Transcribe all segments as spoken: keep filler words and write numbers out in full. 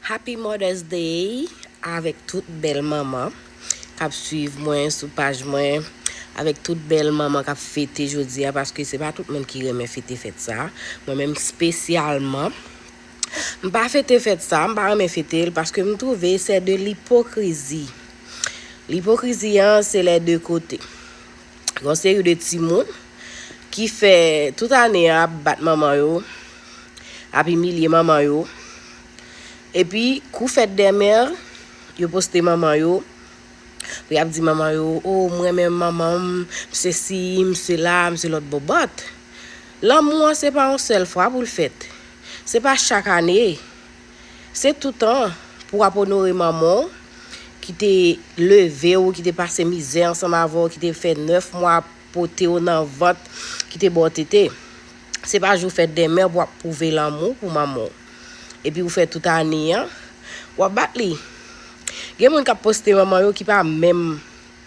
Happy Mother's Day avèk tout bèl manman k ap swiv mwen sou paj mwen, avèk tout bèl manman k ap fete jodi a, paske se pa tout moun ki renmen fete fèt sa. Mwen menm espesyalman, m pa fete fèt sa, m pa renmen fete l paske m twouve se de lipokrizi. Lipokrizi an, se lè de kote. Gon seri de timoun ki fè tout ane an ap bat manman yo, ap imilye manman yo. Epi, kou fèt dè mè, yo poste manman yo. Pou y ap di manman yo, "O, m renmen manman m, m sesi, m sela, m se lòt bòbòt." Lanmou an, se pa yon sèl fwa pou l fèt. Se pa chak ane. Se toutan pou w ap onore manman w ki te leve w, ki te pase mizè ansanm avè w, ki te fè nèf mwa pote w nan vant, ki te ba w tete. Se pa jou fèt dè mè pou w ap pwouve lanmou pou manman w. Epi ou fè tout ane an, w ap bat li. Gen moun k ap poste manman yo ki pa menm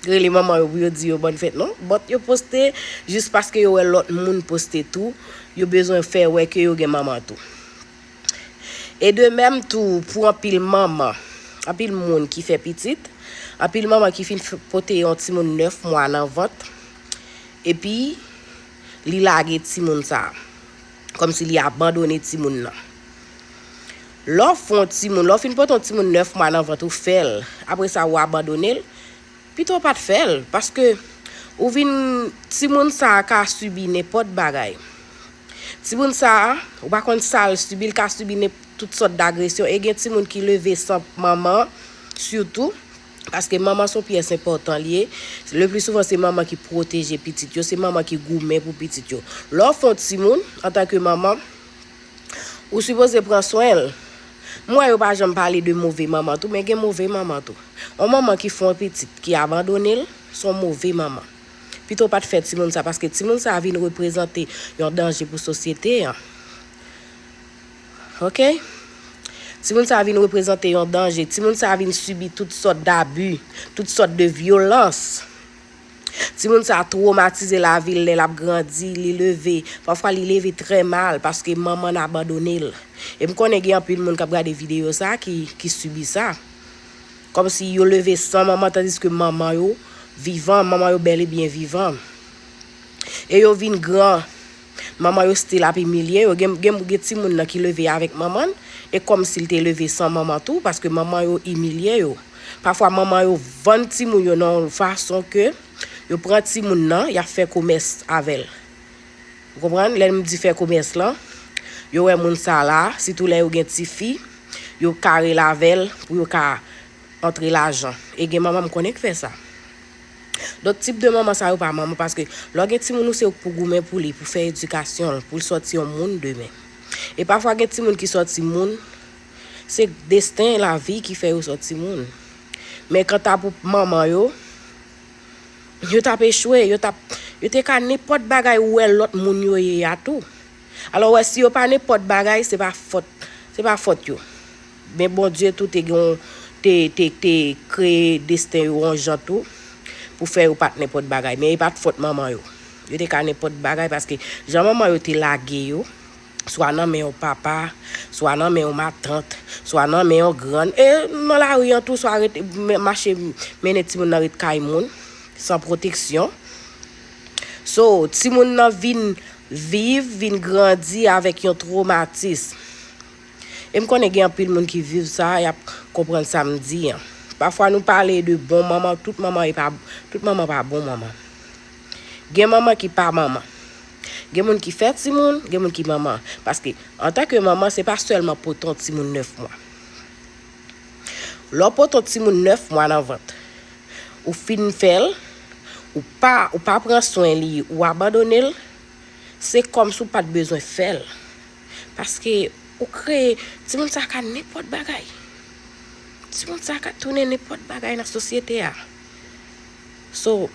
rele manman yo pou yo di yo bòn fèt non. But yo poste jis paske yo wè lòt moun poste tou, yo bezwen fè wè ke yo gen manman tou. E de menm tou pou anpil manman, anpil moun ki fè pitit, anpil manman ki fin f- pote yon timoun nèf mwa nan vant, epi li lage timoun sa a, kòmsi li abandone timoun nan. Lè w fè yon timoun, lè w fin pote yon timoun nèf mwa nan vant ou fè l, apre sa ou abandone l, pito w pa t fè l, paske ou vin, timoun sa a ka sibi nenpòt bagay. Timoun sa a, ou pa konn sa l sibi, l ka sibi nen- tout sòt dagresyon. E gen timoun ki leve san manman, sitou, paske manman se yon pyès enpòtan li ye. Le pli souvan, se manman ki pwoteje pitit yo, se manman ki goumen pou pitit yo. Lè w fè yon timoun, antanke manman, ou sipoze pran swen l. M wè yo pa janm pale de move manman tou, men gen move manman tou. Yon manman ki fè yon pitit, ki abandone l, se yon move manman. Pito w pa t fè timoun sa, paske timoun sa a vin reprezante yon danje pou sosyete an. Oke? Timoun sa a vin reprezante yon danje. Timoun sa a vin sibi tout sòt dabi, tout sòt de vyolans. Timoun sa a twomatize lavi l lè l ap grandi, li leve. Pafwa, li leve trè mal paske manman l abandone l. E m konnen gen anpil moun k ap gade videyo sa a ki, ki sibi sa. Kòmsi yo leve san manman, tandiske manman yo vivan, manman yo bèl e byen vivan. E yo vin gran, manman yo still ap imilye yo. Gen, gen, gen timoun nan ki leve avèk manman l, e kòmsi l te leve san manman tou, paske manman yo imilye yo. Pafwa, manman yo vann timoun yo nan yon fason ke yo pran timoun nan, y ap fè komès avè l. Ou konprann? Lè m di fè komès lan, yo wè moun sa la, sitou lè yo gen tifi, yo ka rele avè l pou yo ka antre lajan. E gen manman m konnen k fè sa. Donk, tip de manman sa yo pa manman, paske lè w gen timoun ou, se ou k pou goumen pou li, pou fè edikasyon l, pou l sòti yon moun demen. E pafwa gen timoun ki sòti moun, se desten, lavi ki fè yo sòti moun. Men kanta pou manman yo, yo t ap echwe, yo t ap, yo te ka nenpòt bagay ou wè lòt moun yo ye a tou. Alò, w wè, si yo pa nenpòt bagay, se pa fòt, se pa fòt yo. Men Bondye tou te gen, te, te, te kreye desten yo yon jan tou, pou fè yo pa t nenpòt bagay. Men e pa t fòt manman yo. Yo te ka nenpòt bagay, paske jan manman yo te lage yo, swa nan men yon papa, swa nan men yon matant, swa nan men yon grann. E nan lari an tou, swa rete, men- mache mennen timoun nan ret kay moun, san pwoteksyon. So, timoun nan vin viv, vin grandi avèk yon twomatis. E m konnen gen anpil moun ki viv sa, y ap konprann sa m di an. Pafwa nou pale de bon manman, tout manman e pa, tout manman pa bon manman. Gen manman ki pa manman. Gen moun ki fè timoun, gen moun ki manman. Paske, antanke manman, se pa sèlman pote yon timoun nèf mwa. Lè w pote yon timoun nèf mwa nan vant, ou fin fè l, ou pa, ou pa pran swen li, ou abandone l, se kòmsi ou pa t bezwen fè l. Paske ou kreye, timoun sa ka nenpòt bagay. Timoun sa ka tounen nenpòt bagay nan sosyete a. So,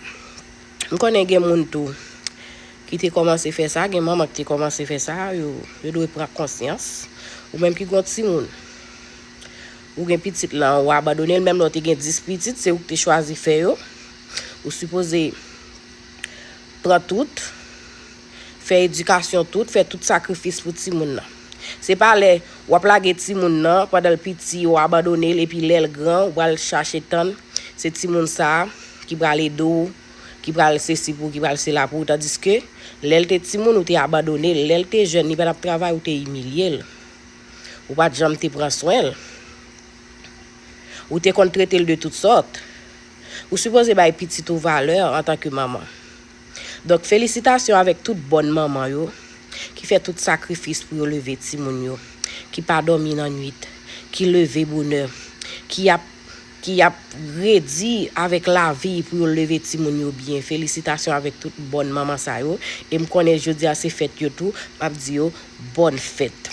m konnen gen moun tou ki te kòmanse fè sa, gen manman ki te kòmanse fè sa, yo, yo dwe pran konsyans. Ou menm ki gon timoun, ou gen pitit lan, ou abandone l, menm lè w te gen dis pitit, se ou ki te chwazi fè yo. Ou sipoze pran tout, fè edikasyon tout, fè tout sakrifis pou timoun nan. Se pa lè w ap lage timoun nan pandan l piti, w abandone l, epi lè l gran, ou pral chache tann se timoun sa a ki pral ede w, ki pral sesi pou ou, ki pral sela pou ou. Tandiske lè l te timoun, ou te abandone l. Lè l te jèn, li pa t ap travay, ou te imilye l. Ou pa t janm te pran swen l. Ou te konn trete l de tout sòt. Ou sipoze bay pitit ou valè antanke manman. Donk, felisitasyon avèk tout bòn manman yo ki fè tout sakrifis pou yo leve timoun yo, ki pa dòmi nan nwit, ki leve bonè, ki ap ki ap redi avèk lavi pou yo leve timoun yo byen. Felisitasyon avèk tout bòn manman sa yo. E m konnen jodi a se fèt yo tou, m ap di yo bòn fèt.